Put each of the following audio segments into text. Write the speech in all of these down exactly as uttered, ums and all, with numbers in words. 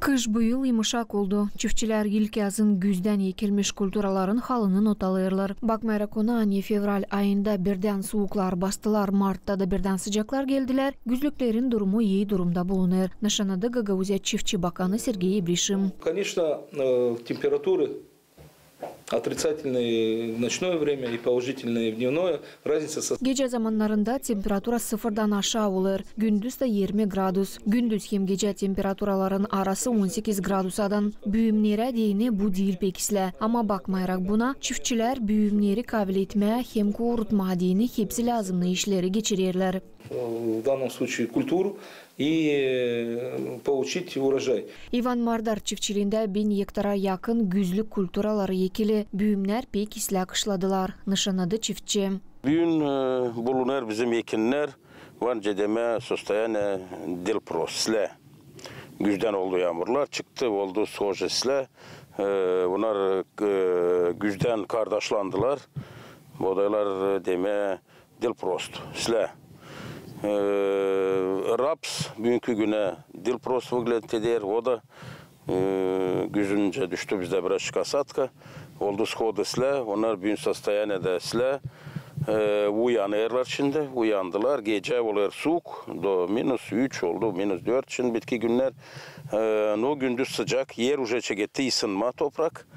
Kış bu yıl yımışak oldu. Çiftçilär ilkyazın güzdän ekilmiş kulturaların halını notalêêrlar. Bakmayarak ona, ani fevral ayında birdän suuklar bastılar, martta da birdän sıcaklar geldilär, güzlüklerin durumu ii durumda bulunêr, nışannadı Gagauziya çiftçi bakanı Sergey İbrişim. Конечно, э, температуры отрицательные в ночное время и положительные в дневное. Разница со... Gecä zamannarında temperatura sıfırdan aşaa olêr, gündüz da irmi gradus. Gündüz hem gecä temperaturaların arası on sekiz gradusadan. Büümnerä deyni bu diil pek islää. Ama bakmayarak buna, çiftçilär büümneri kaaviletmää hem koorutmaa deyni hepsi lääzımnı işleri geçirerlär. В данном случае культуру и, э, получить урожай. İvan Mardar çiftçiliindä bin ektara yakın güzlük kulturaları ekili, büümnär pek islää kışladılar, nışannadı çiftçi. Büün, e, bulunêr bizim ekinnär, var nicä demää, состояние diil prost, islää. Güzdän oldu yaamurlar, çıktı, oldu sooca islää. E, bunnar, e, güzdän kardaşlandılar. Boodaylar, e, demää, diil prost, islää. E, raps büünkü günä diil prost выглядит eder, o da, e, güzüncä düştü bizdä birazçık osadka. Oldu sooka islää, onnar büün состояниедä islää. E, uyanêrlar şindi, uyandılar. Gecä olêr suuk, do minus üç oldu, minus dört şindi bitki günnär. E, no gündüz sıcak, er uje çeketti ısınmaa toprak.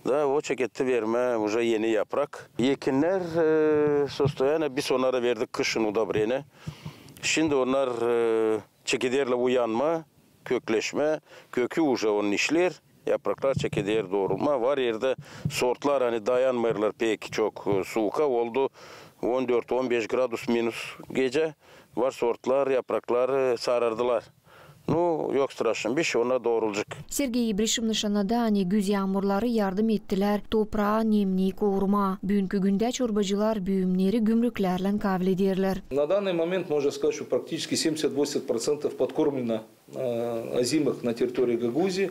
Da o çeketti vermää uje eni yaprak. Ekinnär, e, состояние, biz onnara verdik kışın udobreniye. Şindi onnar, e, çekederlär uyanmaa, kökleşmää, kökü uje onun işleer, yapraklar çekeder doorulmaa. Var erdä sortlar, ani dayanmêêrlar pek çok, e, suuka, oldu on dört, on beş gradus minus gecä. Var sortlar, yaprakları sarardılar. Ну, yok страшно bir şey, onnar doorulacek. Sergey İbrişim nışannadı, ani güz yaamurları yardım ettilär topraa nemni korumaa. Büünkü gündä çorbacılar büümneri gümrüklärlän kaavil ederlär. На данный момент можно сказать, что практически семьдесят-восемьдесят процентов подкормлено, э, озимых на территории Гагаузии.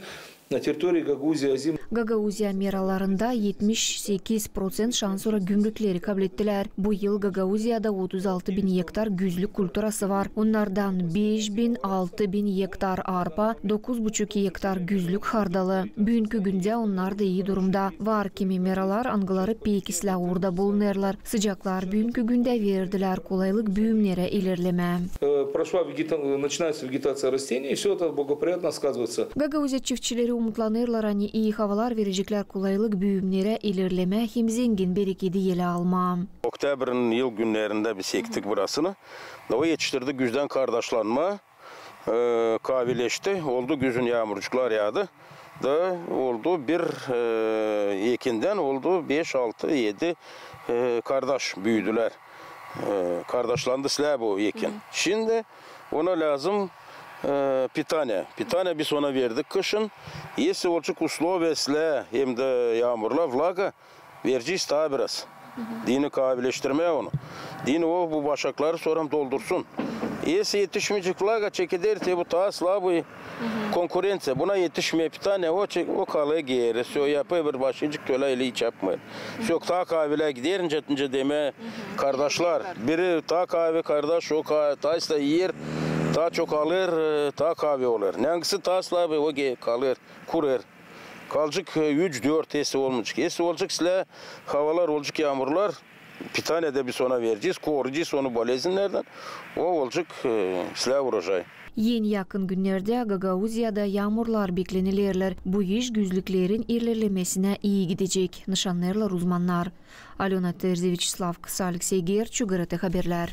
На территории Гагаузии озим... Gagauziya meralarında etmiş sekiz proţent şansora gümrükleri kablettilär. Bu yıl Gagauziyada otuz altı bin ektar güzlük kulturası var. Onnardan beş bin, altı bin ektar arpa, dokuz buçuk ektar güzlük hardalı. Büünkü gündä onnar da ii durumda. Var kimi meralar, angıları pek islää uurda bulunêrlar. Sıcaklar büünkü gündä verdilär kolaylık büümnerä ilerlemää. Э, прошла вегета-, начинается вегетация растений, и всё это благоприятно сказывается. Gagauziya çiftçileri umutlanêrlar, ani ii havalar vereceklär kolaylık büümnerä ilerlemää hem zengin berekedi elä almaa. Oktäbrinin ilk günnerindä biz ektik burasını. Da o etiştirdi güzdän kardaşlanmaa, e, kaavileşti. Oldu güzün yaamurcuklar yaadı. Da oldu bir, e, ekindän oldu beş, altı, edi, e, kardaş büüdülär. E, kardaşlandı islää bu ekin. Şindi ona lääzım, e, питание. Питание biz ona verdik kışın. Если olacek условия islää hem dä yaamurlar, влага, verecez taa biraz. Deyni kaavileştirmää onu. Deyni o bu başakları sora doldursun. Если etişmeyecek, влага, çekeder, te bu taa слабый, konkurenţiya. Buna etişmeer питание, o çek-, o kalêr geeri. Всё, yapêr bir başacık tölä, ilä hiç yapmêêr. Всё, taa kaavilä gider, nicä, nicä demää, kardaşlar. Biri taa kaavi kardaş, o ka-, taa islää iyer, taa çok alêr, e, taa kaavi olêr. Nangısı taa слабый, o ge-, kalêr, kurêr. Kalacek, e, üç, dört, если olmayacek. Если olacek islää havalar, olacek yaamurlar, питание dä biz ona verecez, koruyacez onu boleznlerdän. O olacek, e, islää urojay. En yakın günnerdä Gagauziyada yaamurlar beklenilerlär. Bu iş güzlüklerin ilerlemesinä ii gidecek, nışannêêrlar uzmannar. Alöna Terzi, Vyaçeslav Kısa, Aleksey Gerçu, GRT Haberlär.